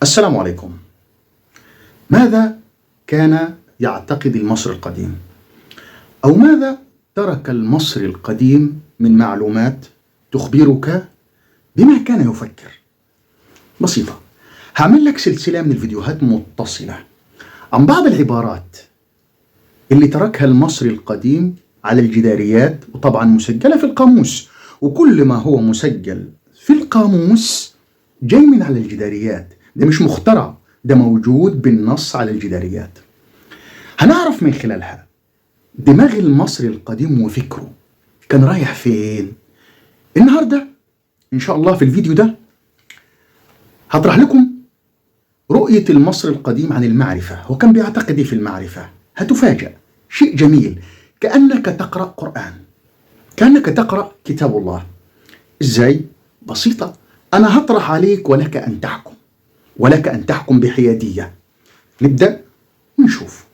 السلام عليكم. ماذا كان يعتقد المصري القديم؟ أو ماذا ترك المصري القديم من معلومات تخبرك بما كان يفكر؟ بسيطة، هعمل لك سلسلة من الفيديوهات متصلة عن بعض العبارات اللي تركها المصري القديم على الجداريات، وطبعا مسجلة في القاموس، وكل ما هو مسجل في القاموس جاي من على الجداريات، ده مش مخترع، ده موجود بالنص على الجداريات. هنعرف من خلالها دماغ المصري القديم وفكره كان رايح فين. النهاردة إن شاء الله في الفيديو ده هطرح لكم رؤية المصري القديم عن المعرفة، هو كان بيعتقد في المعرفة. هتفاجأ، شيء جميل، كأنك تقرأ قرآن، كأنك تقرأ كتاب الله. إزاي؟ بسيطة، أنا هطرح عليك ولك أن تحكم، ولك أن تحكم بحيادية. نبدأ ونشوف.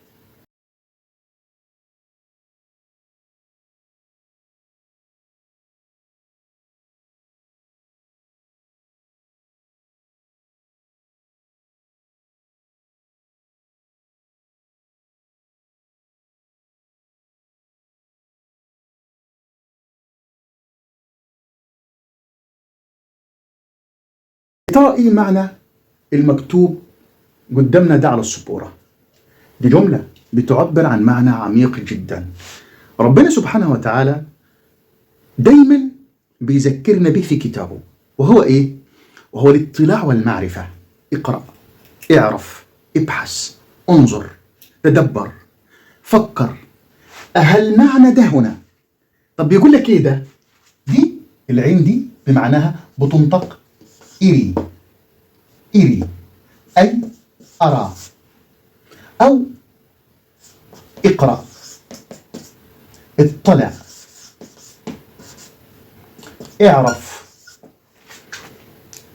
ترى ايه معنى المكتوب قدامنا ده على السبورة؟ دي جملة بتعبر عن معنى عميق جدا. ربنا سبحانه وتعالى دايما بيذكرنا به في كتابه، وهو ايه؟ وهو الاطلاع والمعرفة. اقرأ، اعرف، ابحث، انظر، تدبر، فكر. هل معنى ده هنا؟ طب بيقول لك ايه ده؟ دي العين دي بمعناها بتنطق إري، إري أي أرى، أو اقرأ، اطلع، اعرف.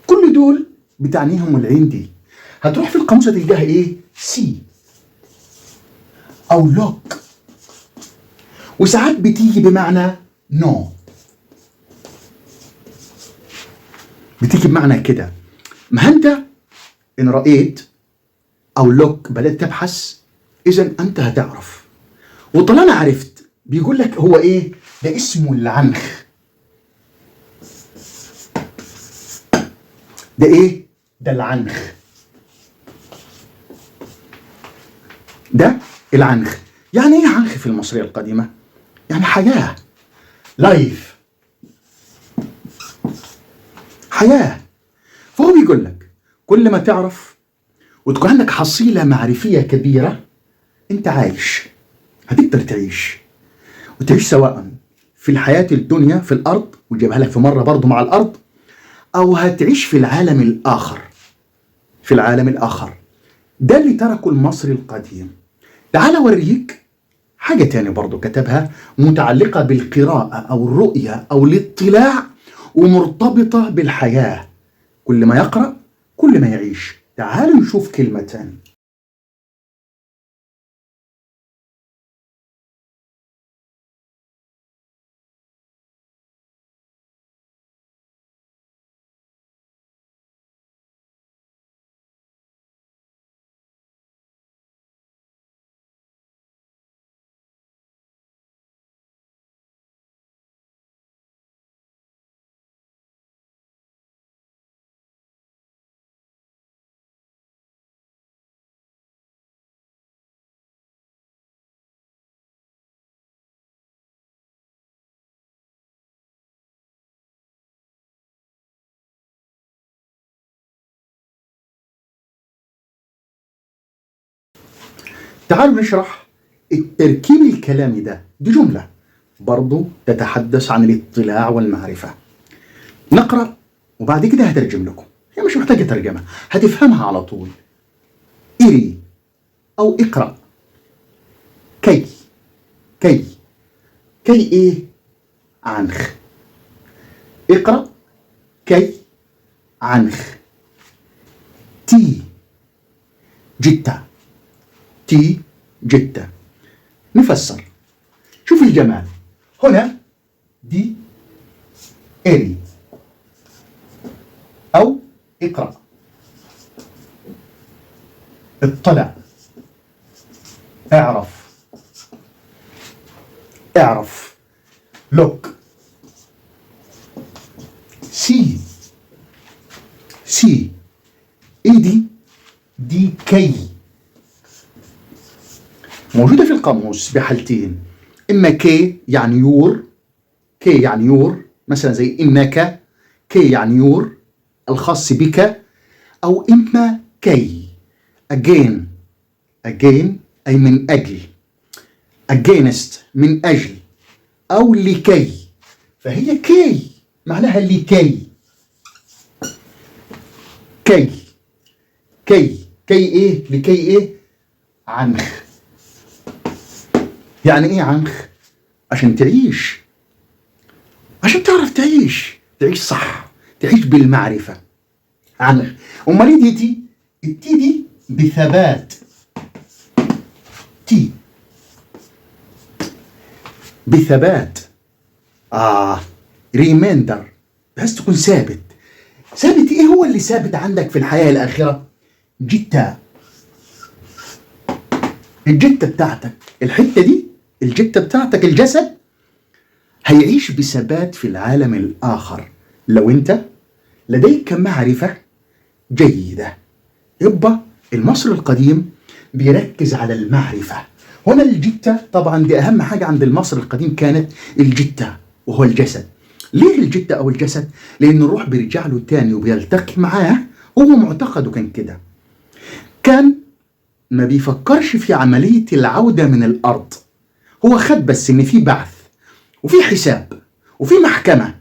كل دول بتعنيهم العين دي. هتروح في القاموس هتلقاها ايه؟ see أو look، وساعات بتيجي بمعنى know، بتيجي بمعنى كده. ما انت ان رأيت او look بدأت تبحث، اذا انت هتعرف. وطالما عرفت، بيقول لك هو ايه ده؟ اسمه العنخ. ده ايه؟ ده العنخ. ده العنخ. يعني ايه عنخ في المصرية القديمة؟ يعني حياة، life، حياة. فهو بيقول لك كل ما تعرف وتكون عندك حصيلة معرفية كبيرة، انت عايش، هتقدر تعيش، وتعيش سواء في الحياة الدنيا في الأرض، وجابها لك في مرة برضو مع الأرض، أو هتعيش في العالم الآخر. في العالم الآخر ده اللي تركه المصري القديم. تعال أوريك حاجة تاني برضو كتبها متعلقة بالقراءة أو الرؤية أو الاطلاع، ومرتبطة بالحياة. كل ما يقرأ كل ما يعيش. تعالوا نشوف كلمة تاني. تعالوا نشرح التركيب الكلامي ده. دي جملة برضو تتحدث عن الاطلاع والمعرفة. نقرأ وبعد كده هترجم لكم، هي مش محتاجة ترجمة، هتفهمها على طول. إري أو اقرأ، كي، كي، كي إيه؟ عنخ. اقرأ كي عنخ. تي جتا، تي جتا. نفسر، شوف الجمال هنا. دي إري أو اقرأ، اطلع، اعرف، اعرف، look، see، see. ايه دي؟ دي كي، موجودة في القاموس بحالتين، إما كي يعني your، كي يعني your مثلا زي إنك، كي يعني your الخاص بك، أو إما كي again، again أي من أجل، against من أجل، أو لكي، فهي كي معناها لكي، كي كي كي إيه؟ لكي إيه؟ عنخ. يعني إيه عنخ؟ عشان تعيش، عشان تعرف تعيش، تعيش صح، تعيش بالمعرفة. عنخ. أمال إيه دي تي؟ التي دي بثبات، تي بثبات، reminder، بحيث تكون ثابت. ثابت ايه هو اللي ثابت عندك في الحياة الآخرة؟ جتة، الجتة بتاعتك، الحتة دي الجتة بتاعتك، الجسد هيعيش بثبات في العالم الآخر لو انت لديك معرفة جيدة. يبقى المصري القديم بيركز على المعرفة. هنا الجتة طبعا دي أهم حاجة عند المصري القديم، كانت الجتة وهو الجسد. ليه الجتة أو الجسد؟ لأن الروح بيرجع له تاني وبيلتقي معاه. هو معتقده كان كده، كان ما بيفكرش في عملية العودة من الأرض، هو خد بس إن في بعث وفي حساب وفي محكمة،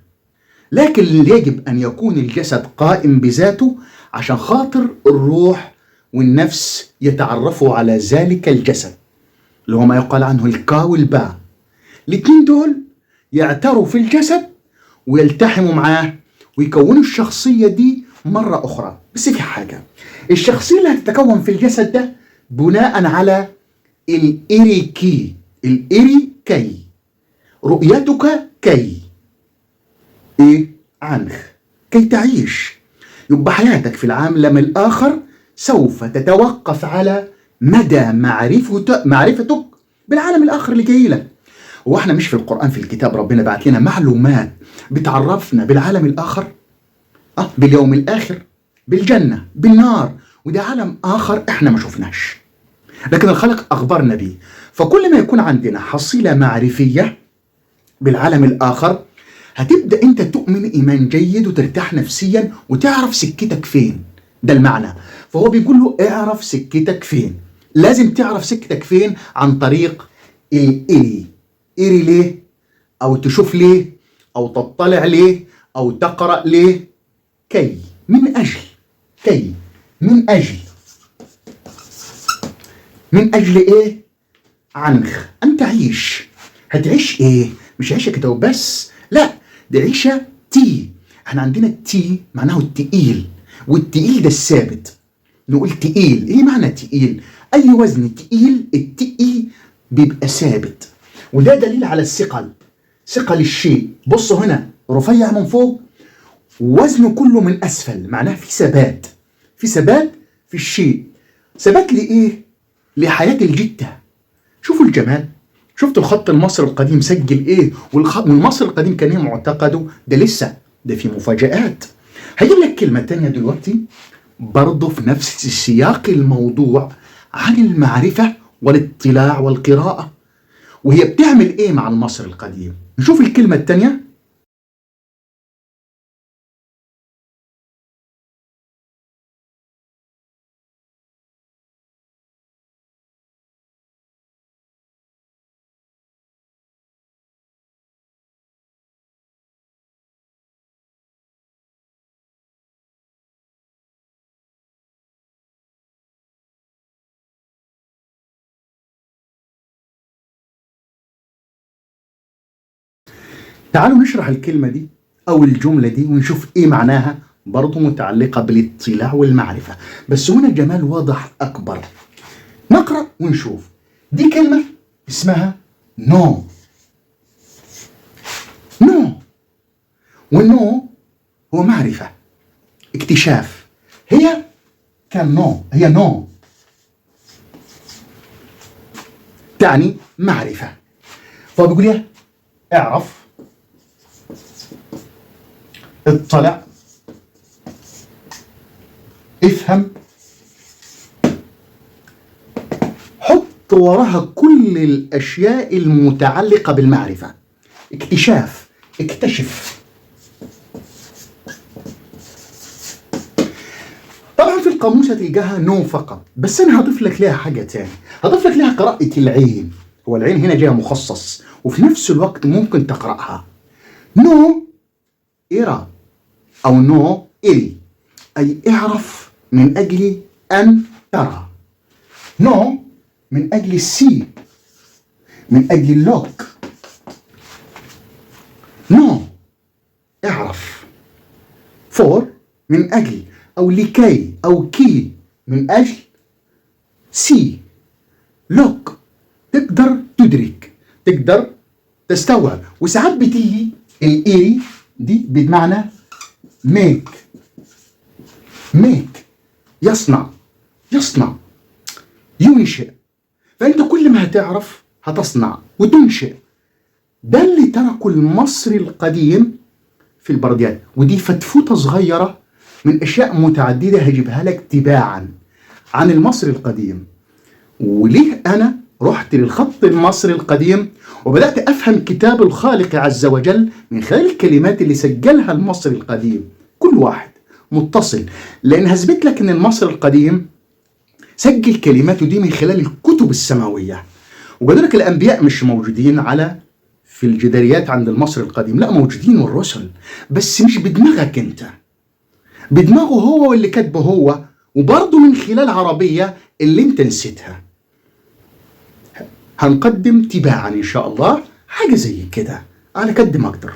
لكن يجب أن يكون الجسد قائم بذاته عشان خاطر الروح والنفس يتعرفوا على ذلك الجسد اللي هو ما يقال عنه الكا والبا. الاتنين دول يعتروا في الجسد ويلتحموا معاه ويكونوا الشخصية دي مرة أخرى. بس في حاجة، الشخصية اللي هتتكون في الجسد ده بناء على الإريكي، الإريكي، رؤيتك كي إيه؟ عنخ، كي تعيش. يبقى حياتك في العالم الآخر سوف تتوقف على مدى معرفتك بالعالم الآخر اللي جاي لك. هو احنا مش في القرآن في الكتاب ربنا بعت لنا معلومات بتعرفنا بالعالم الآخر؟ باليوم الآخر، بالجنة، بالنار، وده عالم آخر احنا ما شفناش، لكن الخالق أخبرنا بيه. فكل ما يكون عندنا حصيلة معرفية بالعالم الآخر هتبدأ أنت تؤمن إيمان جيد وترتاح نفسيا وتعرف سكتك فين. ده المعنى. فهو بيقول له اعرف سكتك فين. لازم تعرف سكتك فين عن طريق الإري. إري ليه؟ أو تشوف ليه؟ أو تطلع ليه؟ أو تقرأ ليه؟ كي، من أجل، كي، من أجل، من أجل إيه؟ عنخ، أن تعيش. هتعيش إيه؟ مش عيشة كده وبس، لا، دي عيشة تي. احنا عندنا التي معناه التقيل، والتقيل ده الثابت. نقول تقيل، ايه معنى تقيل؟ اي وزن تقيل، التقي بيبقى ثابت، وده دليل على الثقل، ثقل الشيء. بصوا هنا رفيع من فوق وزنه كله من اسفل، معناه في ثبات، في ثبات في الشيء. ثبات لايه؟ لحياة الجتة. شوفوا الجمال، شفتوا الخط المصري القديم سجل ايه؟ والمصري القديم كان ايه معتقده؟ ده لسه ده في مفاجآت. هجيب لك كلمة تانية دلوقتي برضه في نفس سياق الموضوع عن المعرفة والاطلاع والقراءة، وهي بتعمل ايه مع المصري القديم. نشوف الكلمة التانية. تعالوا نشرح الكلمة دي أو الجملة دي ونشوف إيه معناها، برضو متعلقة بالاطلاع والمعرفة، بس هنا الجمال واضح أكبر. نقرأ ونشوف. دي كلمة اسمها know، know، وال know هو معرفة، اكتشاف. هي كان know، هي know، تعني معرفة. فهو بيقول ايه؟ اعرف، اطلع، افهم، حط وراها كل الأشياء المتعلقة بالمعرفة. اكتشاف، اكتشف. طبعا في القاموس هتلقاها know فقط، بس انا هضيف لك ليها حاجة تاني، هضيف لك ليها قراءة العين. هو العين هنا جاية مخصص، وفي نفس الوقت ممكن تقرأها know إرى أو know إري، أي اعرف من أجل أن ترى. know من أجل see، من أجل look. know اعرف، for من أجل أو لكي أو كي من أجل، see look تقدر تدرك، تقدر تستوعب. وساعات بتيجي الإيري دي بمعنى make، make يصنع، يصنع، ينشئ. فأنت كل ما هتعرف هتصنع وتنشئ. ده اللي تركه المصري القديم في البرديات. ودي فتفوتة صغيرة من أشياء متعددة هجيبها لك تباعا عن المصري القديم. وليه أنا رحت للخط المصري القديم وبدأت أفهم كتاب الخالق عز وجل من خلال الكلمات اللي سجلها المصري القديم، كل واحد متصل، لأن هثبت لك أن المصري القديم سجل كلماته دي من خلال الكتب السماوية. وقالوا لك الأنبياء مش موجودين على في الجداريات عند المصري القديم، لا موجودين والرسل، بس مش بدماغك انت، بدماغه هو واللي كاتبه هو، وبرضه من خلال عربية اللي انت نسيتها. هنقدم تباعا ان شاء الله حاجة زي كده على قد ما اقدر.